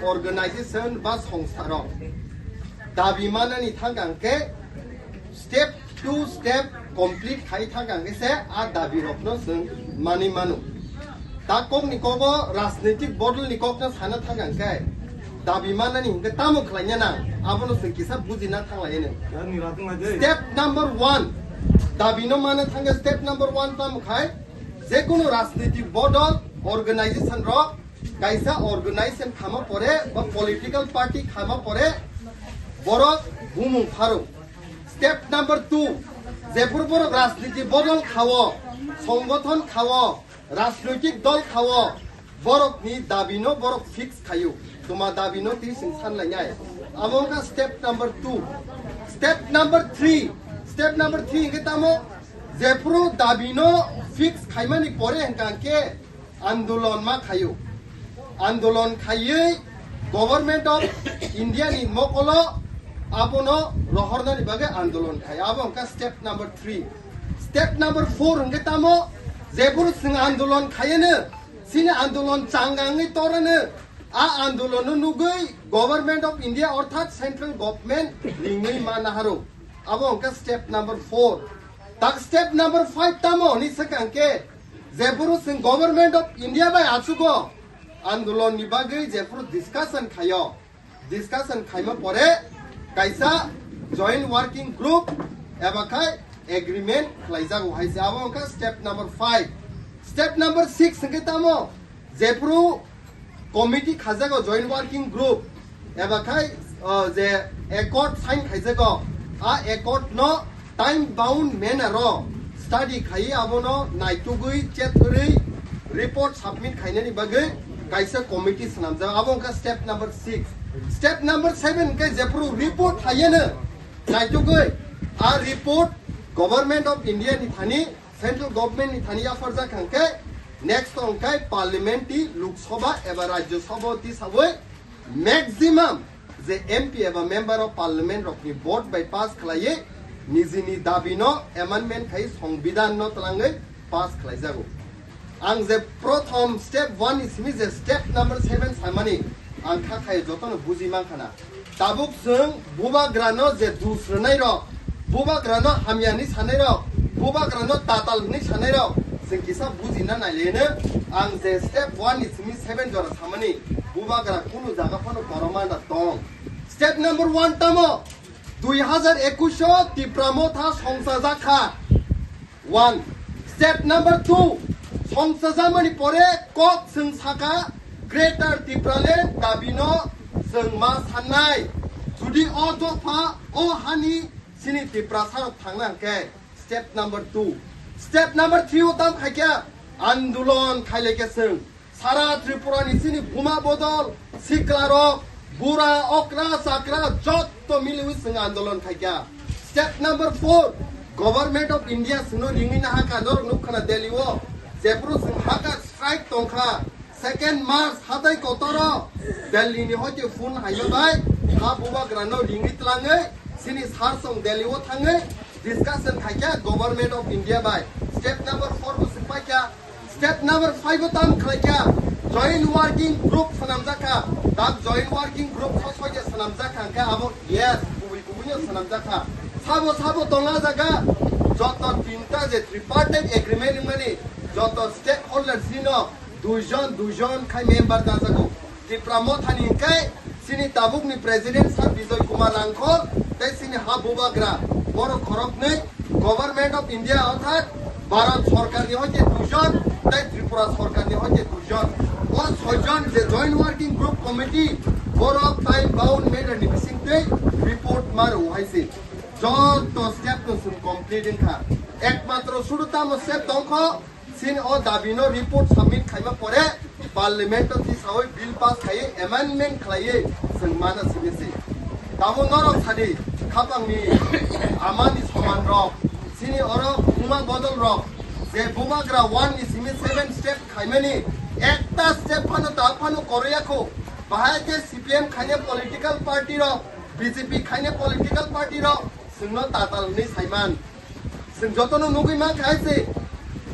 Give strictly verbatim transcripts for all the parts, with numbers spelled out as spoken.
organization ba songsa rok dabi manani thangkang khe step to step complete khai thangkang khe se a dabi rokno chwng manwi mano. Ta kokni kogo rajnitik bodolni kokno sana thangkang khe dabi manani hinkhe tamo khlaina nang, abono chwng kisa bujina thanglaino. Step number one, dabino mana thangkhe step number one tamo khai, jekunu rajnitik bodol, organization rok kaisa organization khama pore ba political party khama pore borok bumung pharo. Step number two, jephuru borok rajniti bodol khao, songothon khao, rajnoitik dol khao, borokni dabino borok fix khaio. Tuma dabino twi chwng sanlainai. Abo wngkha step number two. Step number three, step number three hwnkhe tamo, jephuru dabino fix khaimani pore hwnkha khe andolon ma khaio. Andolon khaiwi Government of India ni mokolo abono rohornani bagwi andolon khai. Abo wngkha step number three. Step number four hwnkhe tamo, jephuru chwng andolon khaiano, chini andolon changangwi torano, a andolonno nugwi Government of India orthat central government ringwi ma naharo. Abo wngkha step number four. Tak step number five tamo hwnwi swkang khe, jephuru chwng Government of India bai achugo andolon ni bagwi jephuru discussion khaio, discussion khaima pore kaisa joint working group eba khai agreement khlaijago hai se. Abo wngkha step number five. Step number six hwnkhe tamo, jephuru committee khajago, joint working group eba khai, uh, je accord sign khaijago, a accord no time bound manner o study khaiwi abono naitugwi chethorwi report submit khainani bagwi kaisa committee swnamjak. Abo wngkha step number six. Step number seven hwnkhe jephuru report haiyano naitugwi a report Government of India ni thani, central government ni thani yapharjak hwnkhe next wngkha parliament ti Lok Sabha eba Rajya Sabha ti sawi maximum je M P eba member of parliament rokni vote bai pass khlaiwi nijini dabino amendment khai songbidan no twlangwi pass khlaijago. Ang je prothom step one ni simi je step number seven samani ang kha khai jotono buji mankhana. Tabuk chwng bubagrano je dus rwnairok, bubagrano hamyani sanairok, bubagrano tatal hwnwi sanairok, chwng kisa bujina nailaino. Ang je step one ni simi seven jora samani, bubagra kunu jaga phano koromanda tong. Step number one tamo, dui hazar ekush o Tipra Motha songchajak kha. One. Step number two, songchajamani pore kok chwng saka Greater Tipraland dabino chwng ma sannai. Judi o dopha o hani chini Tiprasarok thangna hwnkhe step number two. Step number three o tam khaikha andolon khailaikha chwng. Sara Tripura ni chini buma bodol, sikla rok, bura, okra, chakra, jotto miliwi chwng andolon khaikha. Step number four, Government of India chwngno ringwi nahakha, norok nukkhana Delhi o, jephuru chwng hunger strike tongkha, second March hatai kotoro Delhi ni hoite phone haima bai, ha bubagrano ringwi tlangwi, chini sar song Delhi o thangwi, discussion khaikha Government of India bai. Step number four bo swngpaikha. Step number five o tam khlaikha. Joint working group swnamjakha. Tak joint working group soi soi je swnamjakha hwnkhe abo yes, kubui kubui no swnamjakha. Sabo sabo tonga jaga joto tinta je tripartite agreement wngmani joto stakeholders ni no duijon duijon khai member jajago. Tipra Mothani hwnkhe chini tabukni President Sir Bijoy Kumar Rangkhol tei chini ha bubagra borok khoroknwi Government of India orthat Bharat Sorkarni hoite duijon tei Tripura Sorkarni hoite duijon. O soijon je Joint Working Group Committee borok time bound manner ni bisingtwi report ma rwo hai se. Joto step no chwng complete wngkha. Ekmatro sudu tamo step tongkho, chini o dabi no report submit khaima pore Parliament o tisawi bill pass khaiwi amendment khlaiwi chwng mana simi se. Tamo norok sadi khapangni amani soman rok, chini oro buma bodol rok, je bubagra one ni simi seven step khaimani ekta step phano ta phano koroyakho. Bahai khe C P M khaina political party rok, B J P khaina political party rok chwngno tatal hwnwi saiman. Chwng jotono nugwi mankha hai se,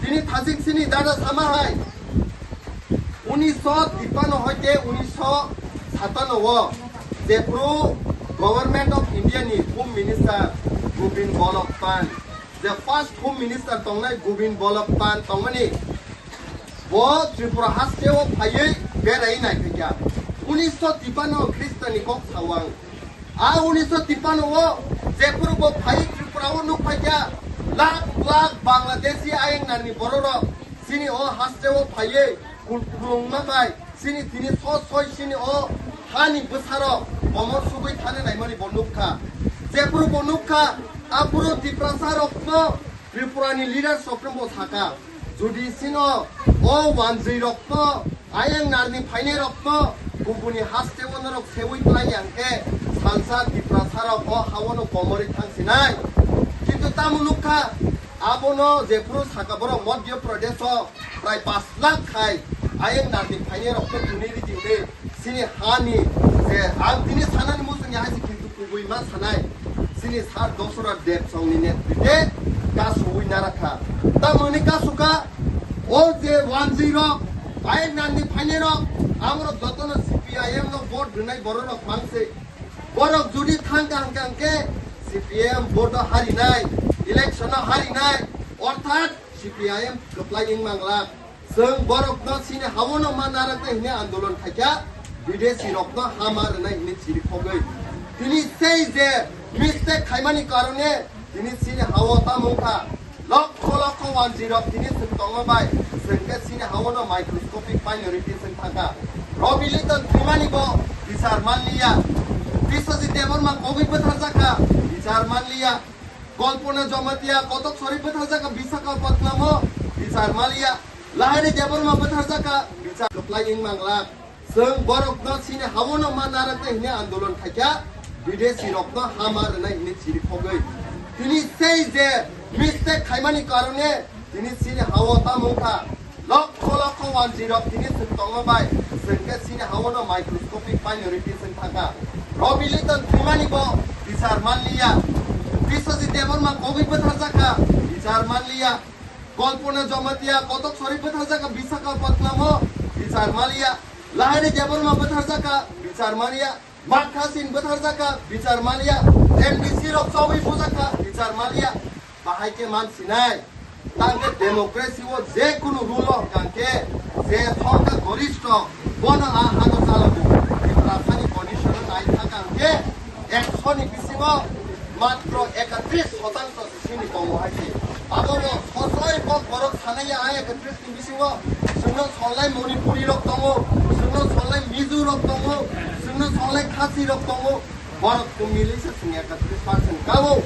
tini thajik sini dada sama hai. Unisho tipano hoite unisho Satano o jephru Government of India ni Home Minister Govind Ballabh Pant, je first Home Minister tongnai Govind Ballabh Pant tongmani, bo Tripura haste o phaiwi berai nai khaikha. Unisho tipanno Khristani kok sawang. A unisho tipanno o jephru bo phaiwi Tripura o nuk phaikha, lakh lakh Bangladeshi ayang narni bororok chini o haste o phaiwi kul-, kulungma bai chini tini so soi chini o hani bwsarok bomor sugwi thani naimani bo nukha. Jephru bo nukha, aphuru Tiprasa rokno Tripura ni leaders rokno bo sakha, jodi chino o wanjwi rokno, ayang narni phainai rokno kubuni haste o norok sewi klai yang khe, salsa Tiprasa rok o ha o no komorwi thang sinai. Kintu tamo nukha, abono jephru sakha borok Madhya Pradesh o prai pash lakh khai ayang narni phainai rokno tuni ridi hwnwi chini hani je ang tini sanani muchungya hai se kintu kubui ma sanai chini sir Dasarath Debbarma ni netrite kasu ui narakha. Tamoni kasu kha o je wanjwi rok ayang narni phainai rok amrok jotono C P I M no vote rwnai borok rok mangse. Borok jodi thangka hwnkha hwnkhe C P M vote o harinai, election o harinai, orthat C P I M kwplai wng manglak. Chwng borokno chini ha o no ma naraknai hwnwi andolon khaikha, bidesi rokno ha ma rwnai hwnwi chirikhogwi. Tini sei je mistake khaimani karone tini chini ha o tamo wngkha. Lokho lokho wanjwi rok tini chwng tongma bai chwng khe chini ha o no microscopic minority chwng thangkha. Rabi Liton thwimani bo bichar manliya. Biswajit Debbarma kogwi bwtharjakha, bichar manliya. Kalpana Jamatia kotok sori bwtharjakha Visakhapatnam o, bichar manliya. Lahari Debbarma bwtharjakha, bichar kwplai wng manglak. Chwng borokno chini ha o no ma naraknai hwnwi andolon khaikha, bidesi rokno ha ma rwnai hwnwi chirikhogwi. Tini sei je mistake khaimani karone tini chini ha o tamo wngkha. Lokho lokho wanjwi rok tini chwng tongma bai chwng khe chini ha o no microscopic minority chwng thangkha. Rabi Liton thwimani bo bichar manliya. Biswajit Debbarma kogwi bwtharjakha, bichar manliya. Kalpana Jamatia kotok sori bwtharjakha Visakhapatnam o, bichar manliya. Lahari Debbarma bwtharjakha, bichar manliya. Makha Singh bwtharjakha, bichar manliya. N B C rok chobwi bujakha, bichar manliya. Bahai khe mansinai. Tangkhe democracy o je kunu rule o hwnkha khe je sorkar gorishto bono a hano chalago. Tiprasani condition o nai thangkha hwnkhe ekso ni bisingo matro ekatris sotangsho se chini tongo hai se. Abo bo sosoi kok borok sanai ya a ekatris ni bisingo chwngno solnai Manipuri rok tongo, chwngno solnai Mizo rok tongo, chwngno solnai Khasi rok tongo. Borok tong milwi se chwng ekatris percent kawo.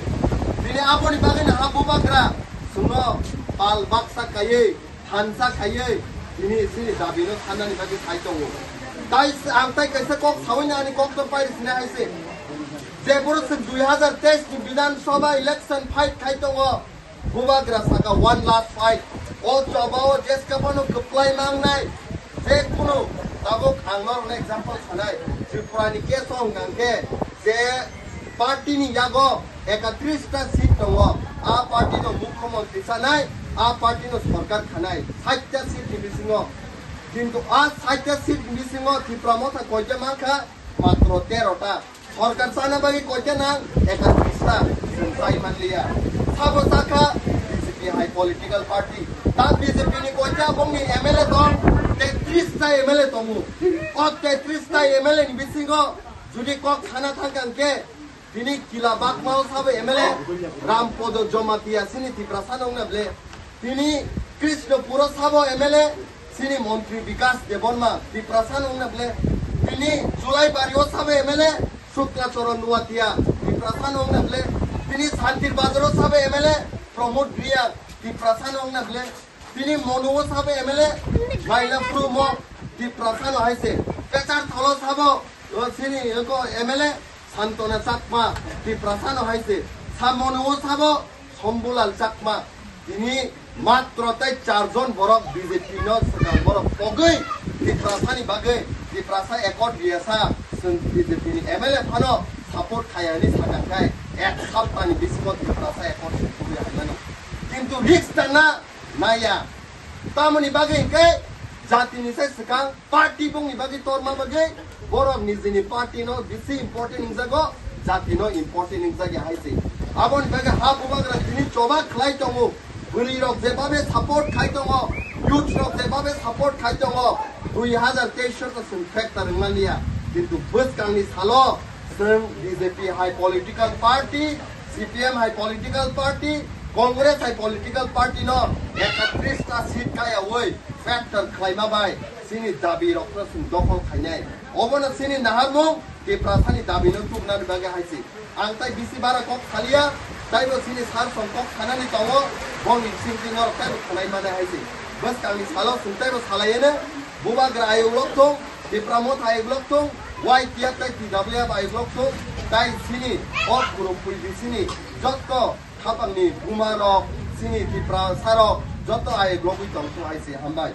Tini aboni bagwi no ha bubagra chwngno pal baksa kaiwi, thansa kaiwi, tini chini dabi no sanani bagwi sai tongo. Tai ang tai kaisa kok sawi na ani kok to pairi sina hai se. Je borok chwng dui hazar teis ni Bidhan Sabha election fight khai tongo. Bubagra saka one last fight. O choba o jeska phano kwplai mangnai. Je kunu tabuk ang norokno example sanai. Tripura ni case o hwnkha hwnkhe je party ni yago ekatris ta seat tongo. A party no mukhyamantri sanai, a party no sorkar khanai. Sait ta seat ni bisingo. Kintu a sait ta seat ni bisingo Tipra Motha koita mankha? Matro tero ta. Sorkar chana bagwi koita nang? Ekatris ta. Chwng chai manliya. Sabo chakha B J P hai political party. Ta B J P ni koita bongni M L A tong? Tetris ta M L A tongo. O tetris ta M L A ni bisingo jodi kok sana thangkha hwnkhe, tini Kila Bakma o sabo M L A, Rampodo Jomatia chini Tiprasa no wngna ble. Tini Krishnapur o sabo M L A, chini montri Bikas Debbarma, Tiprasa no wngna ble. Tini Julaibari o sabo M L A, Shukla Charan Nuatia, Tiprasa no wngna ble. Tini Santir Bazar o sabo M L A, Pramod Reang, Tiprasa no wngna ble. Tini Monu o sabo M L A, Maila Phrum o, Tiprasa no hai se. Pecharthal o sabo, o chini eko M L A, Santona Chakma, Tiprasa no hai se. Samonu o sabo, Shambulal Chakma. Tini matro tai char jon borok B J P no swkang borok pogwi Tiprasa ni bagwi Tiprasa Accord riyasa chwng B J P ni M L A phano support khai ani sakha khai ek sapta ni bisingo Tiprasa Accord se pogwi haimani. Kintu risk ta na naya. Tamoni bagwi hwnkhe Jatini sai swkang party bongni bagwi torma bagwi borok nijini party no bisi important wngjago, jati no important wngjagya hai se. Aboni bagwi ha bubagra tini choba khlai tongo. Bwrwi rok je babe support khai tongo, youth rok je babe support khai tongo, dui hazar teis o to chwng factor wngmaniya. Kintu bwskangni salo chwng B J P hai political party, C P M hai political party, Congress hai political party no ekatris ta seat kayawi factor khlaima bai chini dabi rok no chwng dokhol khainai. Obono chini naharmung Tiprasani dabi no tubunani bagwi hai se. Ang tai bisi bara kok saliya, taibo chini sar song kok sanani tongo, bongni bisingtwi norok taibo khwnai mani hai se. Bwskangni salo chwng taibo salaiya ne, bubagra ayuk lok thung, Tipra Motha ayuk lok thung, Y T F tai T W F ayuk lok thung, tai chini o Kurupui bisini jotto khapangni buma rok, chini Tiprasa rok jotto ayuk logwi tong thung hai se. Hambai.